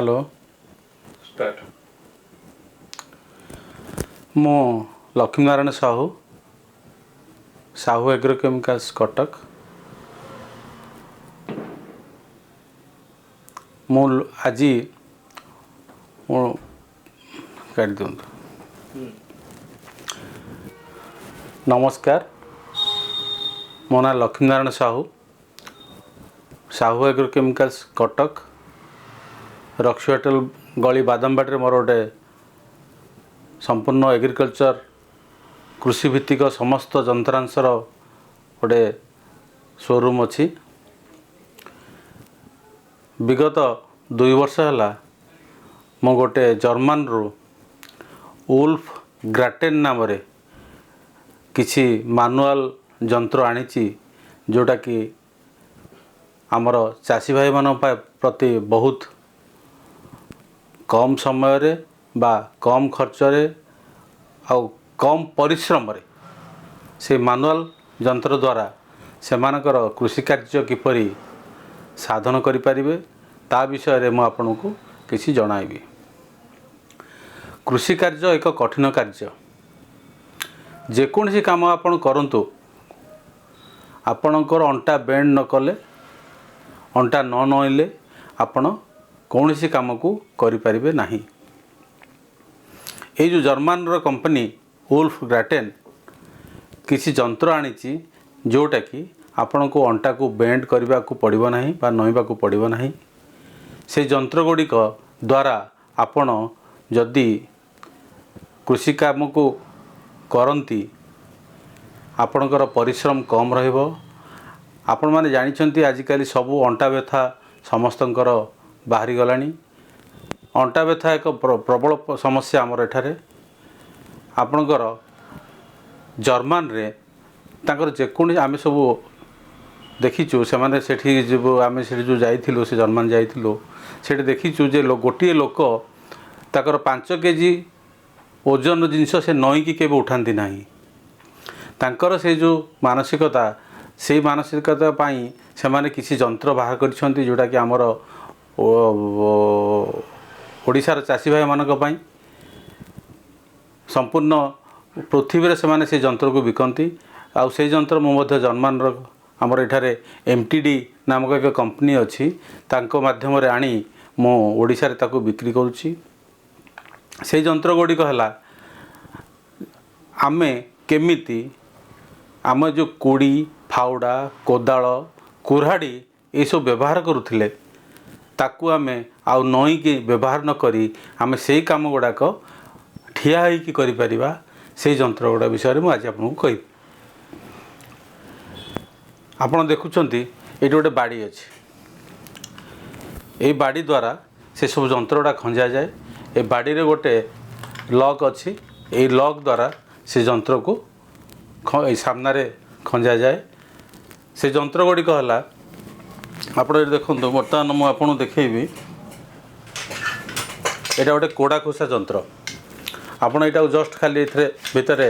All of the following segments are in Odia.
ହ୍ୟାଲୋ। ଷ୍ଟାର୍ଟ। ମୁଁ ଲକ୍ଷ୍ମୀନାରାୟଣ ସାହୁ, ସାହୁ ଏଗ୍ରୋକେମିକାଲ୍ସ, କଟକ। ମୁଁ ଆଜି ମୁଁ କାଟି ଦିଅନ୍ତୁ। ନମସ୍କାର, ମୋ ନାଁ ଲକ୍ଷ୍ମୀନାରାୟଣ ସାହୁ, ସାହୁ ଏଗ୍ରୋକେମିକାଲ୍ସ, କଟକ, ରକ୍ସି ହୋଟେଲ ଗଳି, ବାଦାମବାଡ଼ିରେ ମୋର ଗୋଟେ ସମ୍ପୂର୍ଣ୍ଣ ଏଗ୍ରିକଲଚର, କୃଷିଭିତ୍ତିକ ସମସ୍ତ ଯନ୍ତ୍ରାଂଶର ଗୋଟେ ସୋରୁମ୍ ଅଛି। ବିଗତ 2 ବର୍ଷ ହେଲା ମୁଁ ଗୋଟେ ଜର୍ମାନରୁ ଉଲ୍ଫ ଗ୍ରାଟେନ୍ ନାମରେ କିଛି ମାନୁଆଲ ଯନ୍ତ୍ର ଆଣିଛି, ଯେଉଁଟାକି ଆମର ଚାଷୀ ଭାଇମାନଙ୍କ ପ୍ରତି ବହୁତ କମ୍ ସମୟରେ ବା କମ୍ ଖର୍ଚ୍ଚରେ ଆଉ କମ୍ ପରିଶ୍ରମରେ ସେ ମାନୁଆଲ ଯନ୍ତ୍ର ଦ୍ୱାରା ସେମାନଙ୍କର କୃଷି କାର୍ଯ୍ୟ କିପରି ସାଧନ କରିପାରିବେ, ତା ବିଷୟରେ ମୁଁ ଆପଣଙ୍କୁ କିଛି ଜଣାଇବି। କୃଷି କାର୍ଯ୍ୟ ଏକ କଠିନ କାର୍ଯ୍ୟ। ଯେକୌଣସି କାମ ଆପଣ କରନ୍ତୁ, ଆପଣଙ୍କର ଅଣ୍ଟା ବେଣ୍ଡ ନ କଲେ, ଅଣ୍ଟା ନ ନଇଁଲେ ଆପଣ କୌଣସି କାମକୁ କରିପାରିବେ ନାହିଁ। ଏଇ ଯେଉଁ ଜର୍ମାନର କମ୍ପାନୀ ଉଲ୍ଫ ଗ୍ରାଟେନ୍ କିଛି ଯନ୍ତ୍ର ଆଣିଛି, ଯେଉଁଟାକି ଆପଣଙ୍କୁ ଅଣ୍ଟାକୁ ବେଣ୍ଡ କରିବାକୁ ପଡ଼ିବ ନାହିଁ ବା ନଇଁବାକୁ ପଡ଼ିବ ନାହିଁ। ସେ ଯନ୍ତ୍ର ଗୁଡ଼ିକ ଦ୍ୱାରା ଆପଣ ଯଦି କୃଷି କାମକୁ କରନ୍ତି, ଆପଣଙ୍କର ପରିଶ୍ରମ କମ୍ ରହିବ। ଆପଣମାନେ ଜାଣିଛନ୍ତି, ଆଜିକାଲି ସବୁ ଅଣ୍ଟା ବ୍ୟଥା ସମସ୍ତଙ୍କର ବାହାରିଗଲାଣି। ଅଣ୍ଟା ବ୍ୟଥା ଏକ ପ୍ରବଳ ସମସ୍ୟା ଆମର ଏଠାରେ। ଆପଣଙ୍କର ଜର୍ମାନରେ ତାଙ୍କର ଯେକୌଣସି, ଆମେ ସବୁ ଦେଖିଛୁ, ସେମାନେ ସେଠି ଯିବୁ, ଆମେ ସେଠି ଯେଉଁ ଯାଇଥିଲୁ, ସେ ଜର୍ମାନ ଯାଇଥିଲୁ, ସେଠି ଦେଖିଛୁ ଯେ ଗୋଟିଏ ଲୋକ ତାଙ୍କର 5 କେଜି ଓଜନ ଜିନିଷ ସେ ନଇଁକି କେବେ ଉଠାନ୍ତି ନାହିଁ। ତାଙ୍କର ସେ ଯେଉଁ ମାନସିକତା, ସେଇ ମାନସିକତା ପାଇଁ ସେମାନେ କିଛି ଯନ୍ତ୍ର ବାହାର କରିଛନ୍ତି, ଯେଉଁଟାକି ଆମର ଓଡ଼ିଶାର ଚାଷୀ ଭାଇମାନଙ୍କ ପାଇଁ। ସମ୍ପୂର୍ଣ୍ଣ ପୃଥିବୀରେ ସେମାନେ ସେ ଯନ୍ତ୍ରକୁ ବିକନ୍ତି। ଆଉ ସେଇ ଯନ୍ତ୍ର ମୁଁ ମଧ୍ୟ ଜର୍ମାନର, ଆମର ଏଠାରେ MTD ନାମକ ଏକ କମ୍ପାନୀ ଅଛି, ତାଙ୍କ ମାଧ୍ୟମରେ ଆଣି ମୁଁ ଓଡ଼ିଶାରେ ତାକୁ ବିକ୍ରି କରୁଛି। ସେଇ ଯନ୍ତ୍ର ଗୁଡ଼ିକ ହେଲା, ଆମେ କେମିତି ଆମେ ଯେଉଁ କୋଡ଼ି, ଫାଉଡ଼ା, କୋଦାଳ, କୁରାଢ଼ୀ ଏସବୁ ବ୍ୟବହାର କରୁଥିଲେ, ତାକୁ ଆମେ ଆଉ ନଇଁକି ବ୍ୟବହାର ନ କରି ଆମେ ସେଇ କାମ ଗୁଡ଼ାକ ଠିଆ ହେଇକି କରିପାରିବା। ସେଇ ଯନ୍ତ୍ର ଗୁଡ଼ା ବିଷୟରେ ମୁଁ ଆଜି ଆପଣଙ୍କୁ କହିବି। ଆପଣ ଦେଖୁଛନ୍ତି, ଏଇଠି ଗୋଟେ ବାଡ଼ି ଅଛି। ଏଇ ବାଡ଼ି ଦ୍ୱାରା ସେସବୁ ଯନ୍ତ୍ର ଗୁଡ଼ା ଖଞ୍ଜାଯାଏ। ଏ ବାଡ଼ିରେ ଗୋଟେ ଲକ୍ ଅଛି। ଏଇ ଲକ୍ ଦ୍ୱାରା ସେ ଯନ୍ତ୍ରକୁ ଏଇ ସାମ୍ନାରେ ଖଞ୍ଜାଯାଏ। ସେ ଯନ୍ତ୍ର ଗୁଡ଼ିକ ହେଲା, ଆପଣ ଏଠି ଦେଖନ୍ତୁ, ବର୍ତ୍ତମାନ ମୁଁ ଆପଣଙ୍କୁ ଦେଖେଇବି। ଏଇଟା ଗୋଟେ କୋଡ଼ା ଖୋସା ଯନ୍ତ୍ର। ଆପଣ ଏଇଟାକୁ ଜଷ୍ଟ ଖାଲି ଏଥିରେ ଭିତରେ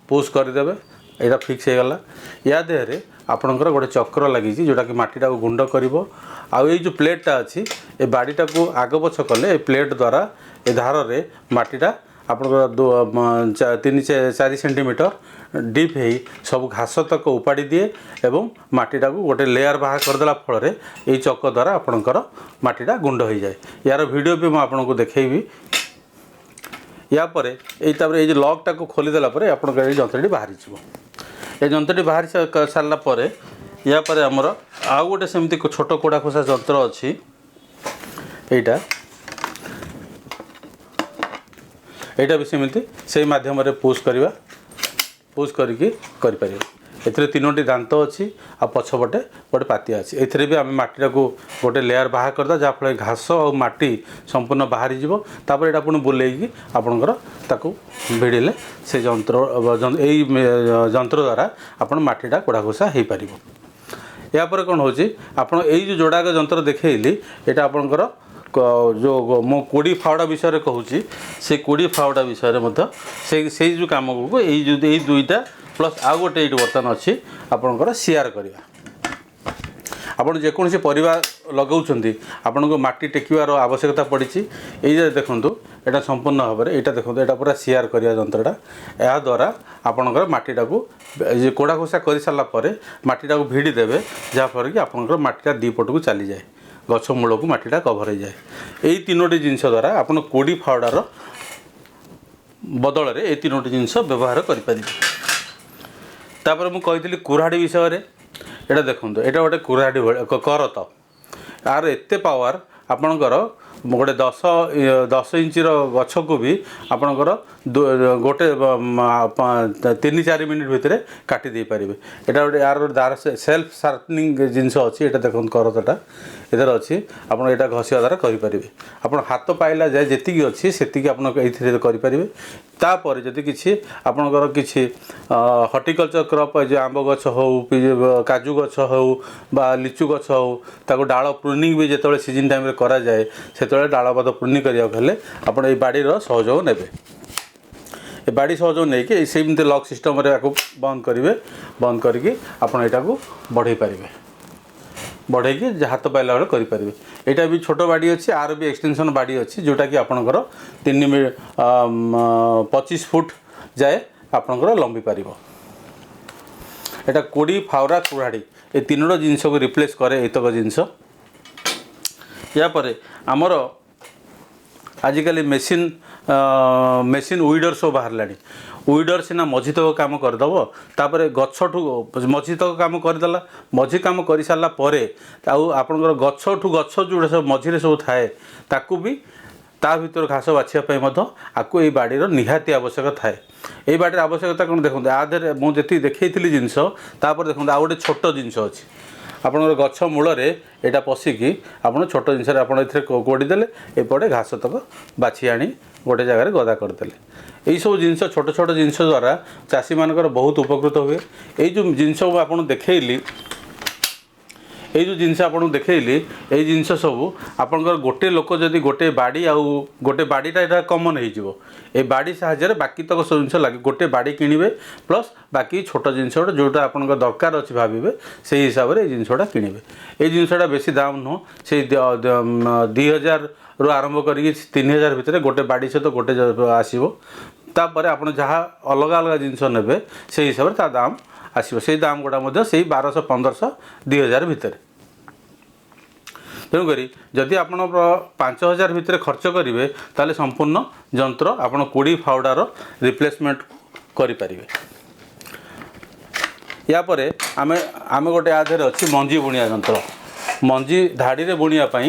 ପୁସ୍ କରିଦେବେ, ଏଇଟା ଫିକ୍ସ ହେଇଗଲା। ୟା ଦେହରେ ଆପଣଙ୍କର ଗୋଟେ ଚକ୍ର ଲାଗିଛି, ଯେଉଁଟାକି ମାଟିଟାକୁ ଗୁଣ୍ଡ କରିବ। ଆଉ ଏଇ ଯେଉଁ ପ୍ଲେଟ୍ଟା ଅଛି, ଏ ବାଡ଼ିଟାକୁ ଆଗ ପଛ କଲେ ଏ ପ୍ଲେଟ୍ ଦ୍ୱାରା ଏ ଧାରରେ ମାଟିଟା ଆପଣଙ୍କର 3-4 ସେଣ୍ଟିମିଟର ଡିପ୍ ହେଇ ସବୁ ଘାସ ତକ ଉପାଡ଼ି ଦିଏ ଏବଂ ମାଟିଟାକୁ ଗୋଟେ ଲେୟାର ବାହାର କରିଦେଲା ଫଳରେ ଏଇ ଚକ ଦ୍ୱାରା ଆପଣଙ୍କର ମାଟିଟା ଗୁଣ୍ଡ ହୋଇଯାଏ। ୟାର ଭିଡ଼ିଓ ବି ମୁଁ ଆପଣଙ୍କୁ ଦେଖେଇବି। ୟା ପରେ ଏଇ ତାପରେ ଏଇ ଯେଉଁ ଲକ୍ଟାକୁ ଖୋଲିଦେଲା ପରେ ଆପଣଙ୍କର ଏଇ ଯନ୍ତ୍ରଟି ବାହାରିଯିବ। ଏ ଯନ୍ତ୍ରଟି ବାହାରି ସାରିଲା ପରେ, ୟା ପରେ ଆମର ଆଉ ଗୋଟେ ସେମିତି ଛୋଟ କୋଡ଼ା ଖୋସା ଯନ୍ତ୍ର ଅଛି। ଏଇଟା ବି ସେମିତି ସେଇ ମାଧ୍ୟମରେ ପୁସ୍ କରିବା, ପୁସ୍ କରିକି କରିପାରିବା। ଏଥିରେ ତିନୋଟି ଦାନ୍ତ ଅଛି ଆଉ ପଛପଟେ ଗୋଟେ ପାତିଆ ଅଛି। ଏଥିରେ ବି ଆମେ ମାଟିଟାକୁ ଗୋଟେ ଲେୟାର ବାହାର କରିଦେବା, ଯାହାଫଳରେ ଘାସ ଆଉ ମାଟି ସମ୍ପୂର୍ଣ୍ଣ ବାହାରିଯିବ। ତାପରେ ଏଇଟା ପୁଣି ବୁଲେଇକି ଆପଣଙ୍କର ତାକୁ ଭିଡ଼ିଲେ ସେ ଯନ୍ତ୍ର, ଏଇ ଯନ୍ତ୍ର ଦ୍ୱାରା ଆପଣ ମାଟିଟା କୋଡ଼ା ଘୋଷା ହେଇପାରିବ। ଏହାପରେ କ'ଣ ହେଉଛି, ଆପଣ ଏଇ ଯେଉଁ ଯୋଡ଼ାକ ଯନ୍ତ୍ର ଦେଖେଇଲି, ଏଇଟା ଆପଣଙ୍କର ଯେଉଁ ମୁଁ କୋଡ଼ି ଫାଉଡ଼ା ବିଷୟରେ କହୁଛି, ସେ କୋଡ଼ି ଫାଉଡ଼ା ବିଷୟରେ ମଧ୍ୟ ସେଇ ସେଇ ଯେଉଁ କାମକୁ ଏଇ ଯେଉଁ ଏଇ ଦୁଇଟା ପ୍ଲସ୍ ଆଉ ଗୋଟେ ଏଇଠି ବର୍ତ୍ତମାନ ଅଛି ଆପଣଙ୍କର ସିଆର କରିବା। ଆପଣ ଯେକୌଣସି ପରିବା ଲଗାଉଛନ୍ତି, ଆପଣଙ୍କୁ ମାଟି ଟେକିବାର ଆବଶ୍ୟକତା ପଡ଼ିଛି। ଏଇ ଯେ ଦେଖନ୍ତୁ, ଏଇଟା ସମ୍ପୂର୍ଣ୍ଣ ଭାବରେ, ଏଇଟା ଦେଖନ୍ତୁ, ଏଇଟା ପୁରା ସିଆର କରିବା ଯନ୍ତ୍ରଟା। ଏହାଦ୍ୱାରା ଆପଣଙ୍କର ମାଟିଟାକୁ ଏ କୋଡ଼ା ଘୋଷା କରିସାରିଲା ପରେ ମାଟିଟାକୁ ଭିଡ଼ି ଦେବେ, ଯାହାଫଳରେ କି ଆପଣଙ୍କର ମାଟିଟା ଦୁଇ ପଟକୁ ଚାଲିଯାଏ, ଗଛ ମୂଳକୁ ମାଟିଟା କଭର ହେଇଯାଏ। ଏଇ ତିନୋଟି ଜିନିଷ ଦ୍ୱାରା ଆପଣ କୋଡ଼ି ଫାଉଡ଼ାର ବଦଳରେ ଏଇ ତିନୋଟି ଜିନିଷ ବ୍ୟବହାର କରିପାରିବେ। ତାପରେ ମୁଁ କହିଥିଲି କୁରାଢ଼ୀ ବିଷୟରେ। ଏଇଟା ଦେଖନ୍ତୁ, ଏଇଟା ଗୋଟେ କୁରାଢ଼ୀ ଭଳିଆ କରତ। ଆର ଏତେ ପାୱାର, ଆପଣଙ୍କର ଗୋଟେ 10 ଇଞ୍ଚର ଗଛକୁ ବି ଆପଣଙ୍କର ଗୋଟେ 3-4 ମିନିଟ୍ ଭିତରେ କାଟି ଦେଇପାରିବେ। ଏଇଟା ଗୋଟେ ୟାର ଗୋଟେ ଦାର ସେଲ୍ଫ ସାର୍ପନିଂ ଜିନିଷ ଅଛି। ଏଇଟା ଦେଖନ୍ତୁ, କରତଟା ଏଥିରେ ଅଛି। ଆପଣ ଏଇଟା ଘଷିବା ଦ୍ୱାରା କରିପାରିବେ। ଆପଣ ହାତ ପାଇଲା ଯାଏ ଯେତିକି ଅଛି, ସେତିକି ଆପଣ ଏଇଥିରେ କରିପାରିବେ। ତାପରେ ଯଦି କିଛି ଆପଣଙ୍କର କିଛି ହର୍ଟିକଲଚର କ୍ରପ୍, ଯେଉଁ ଆମ୍ବ ଗଛ ହେଉ, କାଜୁ ଗଛ ହେଉ ବା ଲିଚୁ ଗଛ ହେଉ, ତାକୁ ଡାଳ ପ୍ରୁନିଂ ବି ଯେତେବେଳେ ସିଜନ୍ ଟାଇମ୍ରେ କରାଯାଏ, ସେତେବେଳେ ଡାଳ ପତ୍ର ପ୍ରୁନିଂ କରିବାକୁ ହେଲେ ଆପଣ ଏଇ ବାଡ଼ିର ସହଯୋଗ ନେବେ। ଏ ବାଡ଼ି ସହଯୋଗ ନେଇକି ଏଇ ସେମିତି ଲକ୍ ସିଷ୍ଟମରେ ୟାକୁ ବନ୍ଦ କରିବେ। ବନ୍ଦ କରିକି ଆପଣ ଏଇଟାକୁ ବଢ଼େଇ ପାରିବେ। ବଢ଼େଇକି ହାତ ପାଇଲା ବେଳେ କରିପାରିବେ। ଏଇଟା ବି ଛୋଟ ବାଡ଼ି ଅଛି, ଆର ବି ଏକ୍ସଟେନସନ୍ ବାଡ଼ି ଅଛି, ଯେଉଁଟାକି ଆପଣଙ୍କର 25 ଫୁଟ ଯାଏ ଆପଣଙ୍କର ଲମ୍ବି ପାରିବ। ଏଇଟା କୋଡ଼ି, ଫାଉରା, କୁରାଢ଼ୀ, ଏ ତିନୋଟି ଜିନିଷକୁ ରିପ୍ଲେସ୍ କରେ ଏଇତକ ଜିନିଷ। ୟା ପରେ ଆମର ଆଜିକାଲି ମେସିନ୍ ମେସିନ୍ ୱିଡ଼ର ସବୁ ବାହାରିଲାଣି। ୱିଡ଼ର ସିନା ମଝିତକ କାମ କରିଦେବ, ତାପରେ ଗଛଠୁ ମଝିତକ କାମ କରିଦେଲା, ମଝି କାମ କରିସାରିଲା ପରେ ଆଉ ଆପଣଙ୍କର ଗଛଠୁ ଗଛ ଯେଉଁଟା ସବୁ ମଝିରେ ସବୁ ଥାଏ, ତାକୁ ବି ତା ଭିତରୁ ଘାସ ବାଛିବା ପାଇଁ ମଧ୍ୟ ଆକୁ ଏଇ ବାଡ଼ିର ନିହାତି ଆବଶ୍ୟକ ଥାଏ। ଏଇ ବାଡ଼ିର ଆବଶ୍ୟକତା କ'ଣ ଦେଖନ୍ତୁ। ଆ ଦେହରେ ମୁଁ ଯେତିକି ଦେଖେଇଥିଲି ଜିନିଷ, ତାପରେ ଦେଖନ୍ତୁ, ଆଉ ଗୋଟେ ଛୋଟ ଜିନିଷ ଅଛି। ଆପଣଙ୍କର ଗଛ ମୂଳରେ ଏଇଟା ପଶିକି ଆପଣ ଛୋଟ ଜିନିଷରେ ଆପଣ ଏଥିରେ କୋଡ଼ି ଦେଲେ, ଏପଟେ ଘାସ ତକ ବାଛି ଆଣି ଗୋଟେ ଜାଗାରେ ଗଦା କରିଦେଲେ। ଏଇସବୁ ଜିନିଷ, ଛୋଟ ଛୋଟ ଜିନିଷ ଦ୍ୱାରା ଚାଷୀମାନଙ୍କର ବହୁତ ଉପକୃତ ହୁଏ। ଏଇ ଯେଉଁ ଜିନିଷ ମୁଁ ଆପଣଙ୍କୁ ଦେଖେଇଲି, ଏଇ ଯେଉଁ ଜିନିଷ ଆପଣଙ୍କୁ ଦେଖେଇଲି, ଏଇ ଜିନିଷ ସବୁ ଆପଣଙ୍କର ଗୋଟେ ଲୋକ ଯଦି ଗୋଟେ ବାଡ଼ି ଆଉ ଗୋଟେ ବାଡ଼ିଟା, ଏଇଟା କମନ୍ ହେଇଯିବ। ଏଇ ବାଡ଼ି ସାହାଯ୍ୟରେ ବାକି ତକ ସବୁ ଜିନିଷ ଲାଗେ। ଗୋଟେ ବାଡ଼ି କିଣିବେ, ପ୍ଲସ୍ ବାକି ଛୋଟ ଜିନିଷ ଗୋଟେ ଯେଉଁଟା ଆପଣଙ୍କ ଦରକାର ଅଛି ଭାବିବେ, ସେଇ ହିସାବରେ ଏଇ ଜିନିଷଟା କିଣିବେ। ଏଇ ଜିନିଷଟା ବେଶୀ ଦାମ ନୁହଁ, ସେଇ 2000ରୁ ଆରମ୍ଭ କରିକି 3000 ଭିତରେ ଗୋଟେ ବାଡ଼ି ସହିତ ଗୋଟେ ଆସିବ। ତାପରେ ଆପଣ ଯାହା ଅଲଗା ଅଲଗା ଜିନିଷ ନେବେ, ସେଇ ହିସାବରେ ତା ଦାମ ଆସିବ। ସେଇ ଦାମ ଗୁଡ଼ା ମଧ୍ୟ ସେଇ 1200, 1500, 2000 ଭିତରେ। ତେଣୁକରି ଯଦି ଆପଣ 5000 ଭିତରେ ଖର୍ଚ୍ଚ କରିବେ, ତାହେଲେ ସମ୍ପୂର୍ଣ୍ଣ ଯନ୍ତ୍ର ଆପଣ କୋଡ଼ି ଫାଉଡ଼ାର ରିପ୍ଲେସମେଣ୍ଟ କରିପାରିବେ। ୟା ପରେ ଆମେ ଆମେ ଗୋଟେ ଆ ଦେହରେ ଅଛି ମଞ୍ଜି ବୁଣିବା ଯନ୍ତ୍ର। ମଞ୍ଜି ଧାଡ଼ିରେ ବୁଣିବା ପାଇଁ,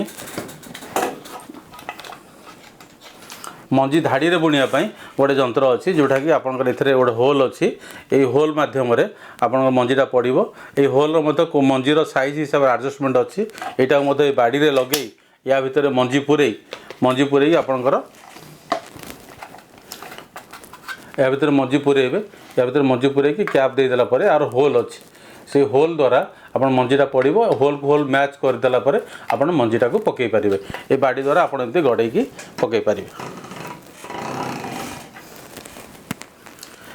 ମଞ୍ଜି ଧାଡ଼ିରେ ବୁଣିବା ପାଇଁ ଗୋଟେ ଯନ୍ତ୍ର ଅଛି, ଯେଉଁଟାକି ଆପଣଙ୍କର ଏଥିରେ ଗୋଟେ ହୋଲ୍ ଅଛି। ଏଇ ହୋଲ୍ ମାଧ୍ୟମରେ ଆପଣଙ୍କ ମଞ୍ଜିଟା ପଡ଼ିବ। ଏଇ ହୋଲ୍ର ମଧ୍ୟ ମଞ୍ଜିର ସାଇଜ୍ ହିସାବରେ ଆଡ଼ଜଷ୍ଟମେଣ୍ଟ ଅଛି। ଏଇଟାକୁ ମଧ୍ୟ ଏଇ ବାଡ଼ିରେ ଲଗେଇ ୟା ଭିତରେ ମଞ୍ଜି ପୂରେଇ ଆପଣଙ୍କର ଏହା ଭିତରେ ମଞ୍ଜି ପୂରେଇବେ। ୟା ଭିତରେ ମଞ୍ଜି ପୂରେଇକି କ୍ୟାପ୍ ଦେଇଦେଲା ପରେ ଆର ହୋଲ୍ ଅଛି, ସେଇ ହୋଲ୍ ଦ୍ୱାରା ଆପଣ ମଞ୍ଜିଟା ପଡ଼ିବ। ହୋଲ୍କୁ ହୋଲ୍ ମ୍ୟାଚ୍ କରିଦେଲା ପରେ ଆପଣ ମଞ୍ଜିଟାକୁ ପକାଇ ପାରିବେ। ଏ ବାଡ଼ି ଦ୍ୱାରା ଆପଣ ଏମିତି ଗଡ଼େଇକି ପକାଇ ପାରିବେ।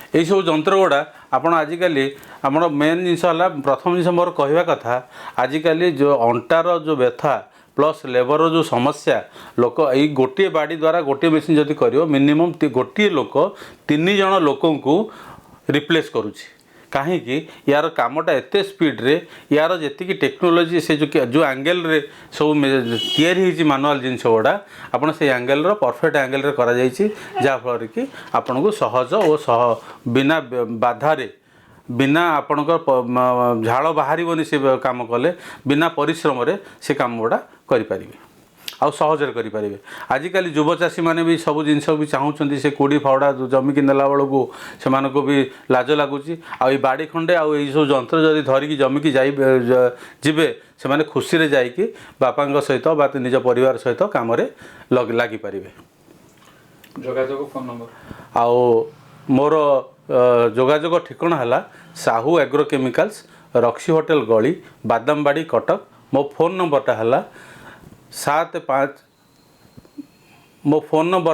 ଏଇସବୁ ଯନ୍ତ୍ର ଗୁଡ଼ା ଆପଣ ଆଜିକାଲି ଆମର ମେନ୍ ଜିନିଷ ହେଲା, ପ୍ରଥମ ଜିନିଷ ମୋର କହିବା କଥା, ଆଜିକାଲି ଯେଉଁ ଅଣ୍ଟାର ଯେଉଁ ବ୍ୟଥା ପ୍ଲସ୍ ଲେବରର ଯେଉଁ ସମସ୍ୟା, ଲୋକ ଏଇ ଗୋଟିଏ ବାଡ଼ି ଦ୍ୱାରା ଗୋଟିଏ ମେସିନ୍ ଯଦି କରିବ, ମିନିମମ୍ ଗୋଟିଏ ଲୋକ ତିନି ଜଣ ଲୋକଙ୍କୁ ରିପ୍ଲେସ୍ କରୁଛି। କାହିଁକି? ୟାର କାମଟା ଏତେ ସ୍ପିଡ଼ରେ, ୟାର ଯେତିକି ଟେକ୍ନୋଲୋଜି, ସେ ଯେଉଁ ଯେଉଁ ଆଙ୍ଗେଲରେ ସବୁ ତିଆରି ହେଇଛି ମାନୁଆଲ୍ ଜିନିଷ ଗୁଡ଼ା, ଆପଣ ସେଇ ଆଙ୍ଗେଲର ପରଫେକ୍ଟ ଆଙ୍ଗେଲରେ କରାଯାଇଛି, ଯାହାଫଳରେ କି ଆପଣଙ୍କୁ ସହଜ ଓ ସହ ବିନା ବାଧାରେ, ବିନା ଆପଣଙ୍କ ଝାଳ ବାହାରିବନି, ସେ କାମ କଲେ ବିନା ପରିଶ୍ରମରେ ସେ କାମ ଗୁଡ଼ା କରିପାରିବେ ଆଉ ସହଜରେ କରିପାରିବେ। ଆଜିକାଲି ଯୁବ ଚାଷୀମାନେ ବି ସବୁ ଜିନିଷ ବି ଚାହୁଁଛନ୍ତି। ସେ କୋଡ଼ି ଫାଉଡ଼ା ଜମିକି ନେଲା ବେଳକୁ ସେମାନଙ୍କୁ ବି ଲାଜ ଲାଗୁଛି। ଆଉ ଏଇ ବାଡ଼ି ଖଣ୍ଡେ ଆଉ ଏଇ ସବୁ ଯନ୍ତ୍ର ଯଦି ଧରିକି ଜମିକି ଯାଇ ଯିବେ, ସେମାନେ ଖୁସିରେ ଯାଇକି ବାପାଙ୍କ ସହିତ ବା ନିଜ ପରିବାର ସହିତ କାମରେ ଲାଗିପାରିବେ। ଯୋଗାଯୋଗ ଫୋନ୍ ନମ୍ବର। ଆଉ ମୋର ଯୋଗାଯୋଗ ଠିକଣା ହେଲା Sahu agro chemicals, Roxy hotel ଗଳି, ବାଦାମବାଡ଼ି, କଟକ। ମୋ ଫୋନ୍ ନମ୍ବରଟା ହେଲା 75, ମୋ ଫୋନ୍ ନମ୍ବର